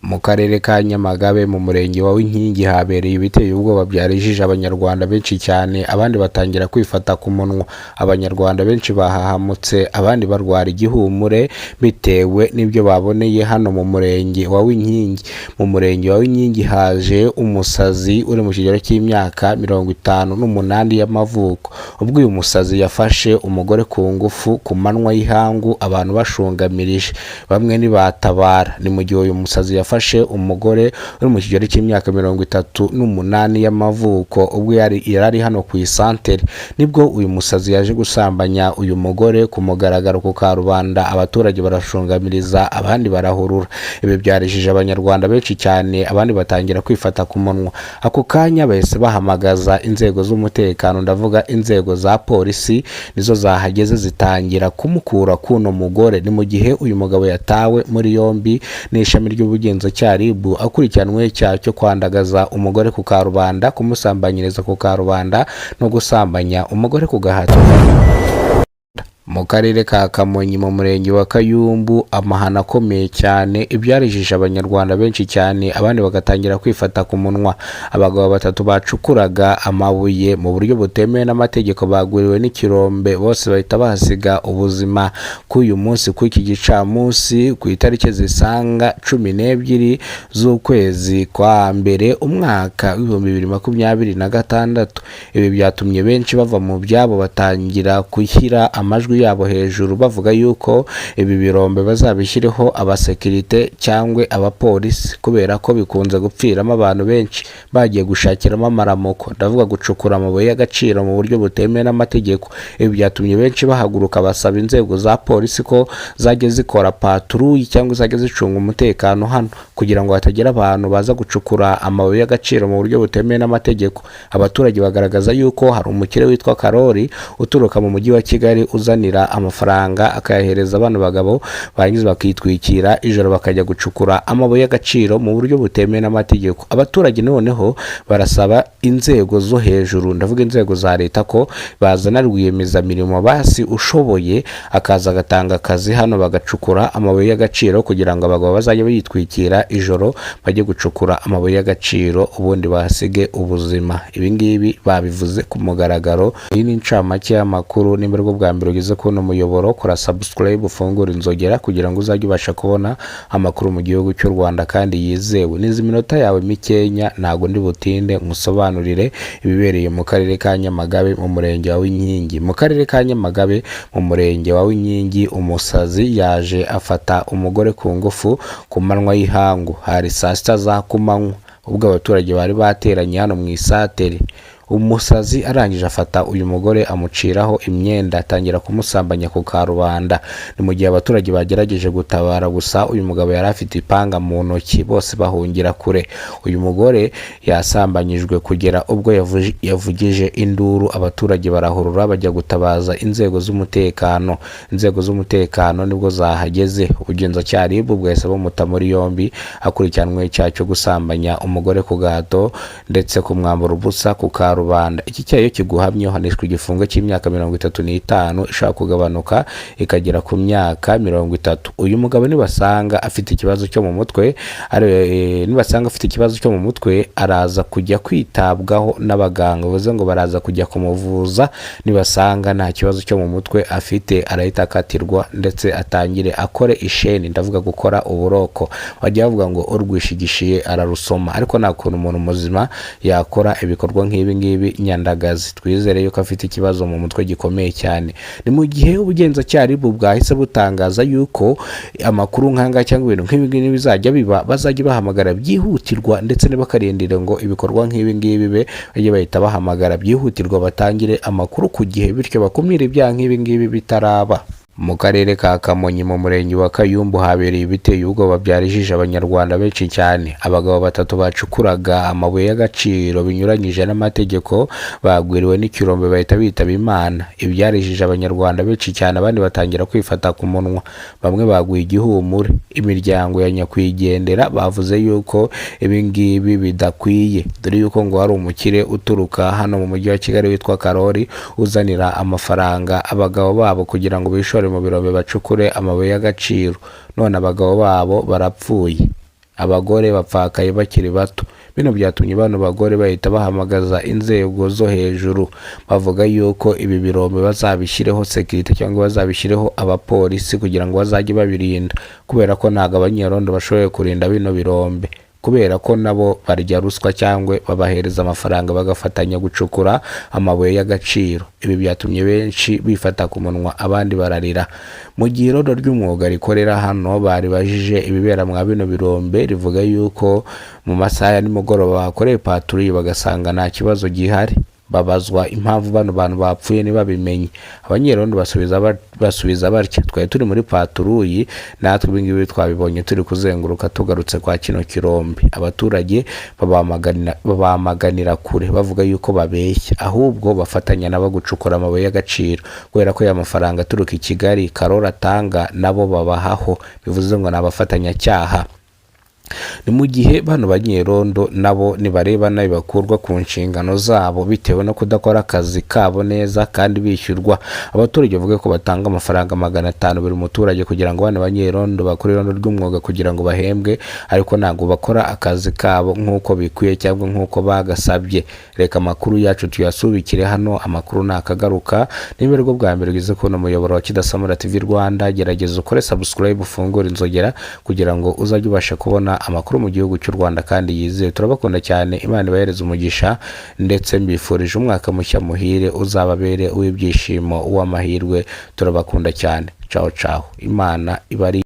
Mu karere ka Nyamagabe mu murenge wa Winkingi habereye ibiteye ubwoba byarijije Abanyarwanda benshi cyane, abandi batangira kwifata ku munwa. Abanyarwanda benshi bahahamutse, abandi barwara igihumure bitewe n'ibyo baboneye hano mu murenge wa Winkingi. Mu murenge wa Winkingi haje umusazi uri mu kigero cy'imyaka 58 y'amavuko. Ubwo uyu musazi yafashe umugore ku ngufu ku manywa y'ihangu, abantu bashungamirije, bamwe ntibatabara. Ni mu gihe uyu musazi yafashe umugore uri mu kigero cy'imyaka 38 y'amavuko, ubwo yari ari hano ku isantere, nibwo uyu musazi yaje gusambanya uyu mugore ku mugaragaro ku karubanda, abaturage barashungamiriza, abandi barahurura. Ibi byarijije Abanyarwanda benshi cyane, abandi batangira kwifata ku munwa. Ako kanya bahise bahamagaza inzego z'umutekano, ndavuga inzego za polisi, nizo zahageze zitangira kumukura kuno mugore. Ni mu gihe uyu mugabo yatawe muri yombi n'ishami ry'ubugenzacyaha RIB, akurikiranweho icyaha cyo kwandagaza umugore ku karubanda, kumusambanyiriza ku karubanda no gusambanya umugore ku gahato. Mu karere ka Kamonyi mu murenge wa Kayumbu, amahano akomeye cyane ibyarijije Abanyarwanda benshi cyane, abandi bagatangira kwifata ku munwa. Abagabo batatu bacukuraga amabuye mu buryo butemewe n'amategeko bagwiriwe n'ikirombe, bose bahita bahasiga ubuzima. K'uyu munsi, kuri iki gicamunsi, ku itariki zisaga 12 z'ukwezi kwa mbere, umwaka w'2026. Ibi byatumye benshi bava mu byabo, batangira gushyira amajwi yabo hejuru, bavuga yuko ibi birombe bazabishyireho abasekirite cyangwa abapolisi, kubera ko bikunze gupfiramo abantu benshi bagiye gushakiramo amaramuko, ndavuga gucukura amabuye y'agaciro mu buryo butemewe n'amategeko. Ibi byatumye benshi bahaguruka basaba inzego za polisi ko zajya zikora patrouille cyangwa zajya zicunga umutekano hano, kugira ngo hatagira abantu baza gucukura amabuye y'agaciro mu buryo butemewe n'amategeko. Abaturage bagaragaza yuko hari umukire witwa Karori uturuka mu mujyi wa Kigali, uzanira amafaranga akayahereza bano bagabo, barangiza bakitwikira ijoro bakajya gucukura amabuye y'agaciro mu buryo butemewe n'amategeko. Abaturage noneho barasaba inzego zo hejuru, ndavuga inzego za leta, ko bazana rwiyemezamirimo basi ushoboye, akaza agatanga akazi hano bagacukura amabuye y'agaciro, kugira ngo abagabo bazajye bitwikira ijoro bajye gucukura amabuye y'agaciro, ubundi bahasige ubuzima. Ibi ngibi babivuze ku mugaragaro. Iyi ni incamake y'amakuru. Nimba aribwo bwa mbere ugeze kubona umuyoboro, kora subscribe, ufungure inzogera kugira ngo uzajye ubasha kubona amakuru mu gihugu cy'u Rwanda kandi yizewe. Nizi minota yawe mikenya, ntabwo ndi butinde, nkusobanurire ibibereye mu karere ka Nyamagabe mu murenge wa Winkingi. Mu karere ka Nyamagabe mu murenge wa Winkingi, umusazi yaje afata umugore ku ngufu ku manywa y'ihangu. Hari saa sita za kumanywa, ubwo abaturage bari bateranye hano mu isatere. Umusazi arangije afata uyu mugore, amuciraho imyenda, atangira kumusambanya ku karubanda. Ni mu gihe abaturage bagerageje gutabara, gusa uyu mugabo yari afite ipanga mu ntoki, bose bahungira kure. Uyu mugore yasambanyijwe kugera ubwo yavugije induru, abaturage barahurura bajya gutabaza inzego z'umutekano. Inzego z'umutekano nibwo zahageze, ubugenzacyaha RIB bwahise bumuta muri yombi, akurikiranwe icyaha cyo gusambanya umugore ku gahato ndetse kumwambura ubusa ku karubanda. Iki cyaha iyo kiguhamye uhanishwa igifungo cy'imyaka 35, ishobora kugabanuka ikagera ku myaka 30. Uyu mugabo nibasanga afite ikibazo cyo mu mutwe, nibasanga afite ikibazo cyo mu mutwe, araza kujya kwitabwaho n'abaganga, bivuze ngo baraza kujya kumuvuza. Nibasanga nta kibazo cyo mu mutwe afite, arahita akatirwa ndetse atangire akore isheni, ndavuga gukora uburoko. Bajya bavuga ngo urwishigishiye ararusoma, ariko nta kuntu umuntu muzima yakora ibikorwa nk'ibi ngibi nyandagazi. Twizere yuko afite ikibazo mu mutwe gikomeye cyane. Ni mu gihe ubugenzacyaha RIB bwahise butangaza yuko amakuru nk'aya cyangwa ibintu nk'ibi ngibi bizajya biba, bazajya bahamagara byihutirwa, ndetse ntibakarindire ngo ibikorwa nk'ibi ngibi bibe, bajye bahita bahamagara byihutirwa, batangire amakuru ku gihe, bityo bakumire ibyaha nk'ibi ngibi bitaraba. Mu karere ka Kamonyi mu murenge wa Kayumbu habereye ibiteye ubwoba byarijije Abanyarwanda benshi cyane. Abagabo batatu bacukuraga amabuye y'agaciro binyuranyije n'amategeko bagwiriwe n'ikirombe, bahita bitaba Imana. Ibyarijije Abanyarwanda benshi cyane, abandi batangira kwifata ku munwa, bamwe baguye igihumure. Imiryango ya nyakwigendera bavuze yuko ibi ngibi bidakwiye, dore yuko ngo hari umukire uturuka hano mu mujyi wa Kigali witwa Karori, uzanira amafaranga abagabo babo kugira ngo bishore mu birombe bacukure amabuye y'agaciro, none abagabo babo barapfuye. Abagore bapfakaye bakiri bato. Bino byatumye bano bagore bahita bahamagaza inzego zo hejuru, bavuga yuko ibi birombe bazabishyireho sécurité cyangwa bazabishyireho abapolisi kugira ngo bazajye babirinda, kubera ko ntabwo abanyerondo bashoboye kurinda bino birombe, kubera ko nabo barya ruswa cyangwa babahereza amafaranga bagafatanya gucukura amabuye y'agaciro. Ibi byatumye benshi bifata ku munwa, abandi bararira. Mu gihe irondo ry'umwuga rikorera hano bari bajije ibibera mwa bino birombe, rivuga yuko mu masaha ya nimugoroba bahakoreye patrouille bagasanga nta kibazo gihari. Babazwa impamvu bano bantu bapfuye ntibabimenye, abanyerondo basubiza batya: "Twari turi muri patrouille, natwe ibingibi twabibonye turi kuzenguruka tugarutse kwa kino kirombe." Abaturage babamaganira kure, bavuga yuko babeshya, ahubwo bafatanya nabo gucukura amabuye y'agaciro, kubera ko aya mafaranga aturuka i Kigali Karori atanga nabo babahaho, bivuze ngo ni abafatanyacyaha. Ni mu gihe bano banyerondo nabo nibareba nabi bakurwa ku nshingano zabo bitewe no kudakora akazi kabo neza kandi bishyurwa. Abaturage bavuga ko batanga amafaranga 500 buri muturage kugira ngo bano banyerondo bakore irondo ry'umwuga kugira ngo bahembwe, ariko ntabwo bakora akazi kabo nk'uko bikwiye cyangwa nk'uko bagasabye. Reka amakuru yacu tuyasubikire hano, amakuru nakagaruka. Niba aribwo bwa mbere ugeze kubona umuyoboro wa Kidasamura TV Rwanda, gerageza ukore subscribe, ufungure inzogera kugira ngo uzajye ubasha kubona amakuru mu gihugu cy'u Rwanda kandi yizewe. Turabakunda cyane, Imana ibahereze umugisha, ndetse mbifurije umwaka mushya muhire, uzababere uw'ibyishimo, uw'amahirwe. Turabakunda cyane. Ciao ciao, Imana ibari.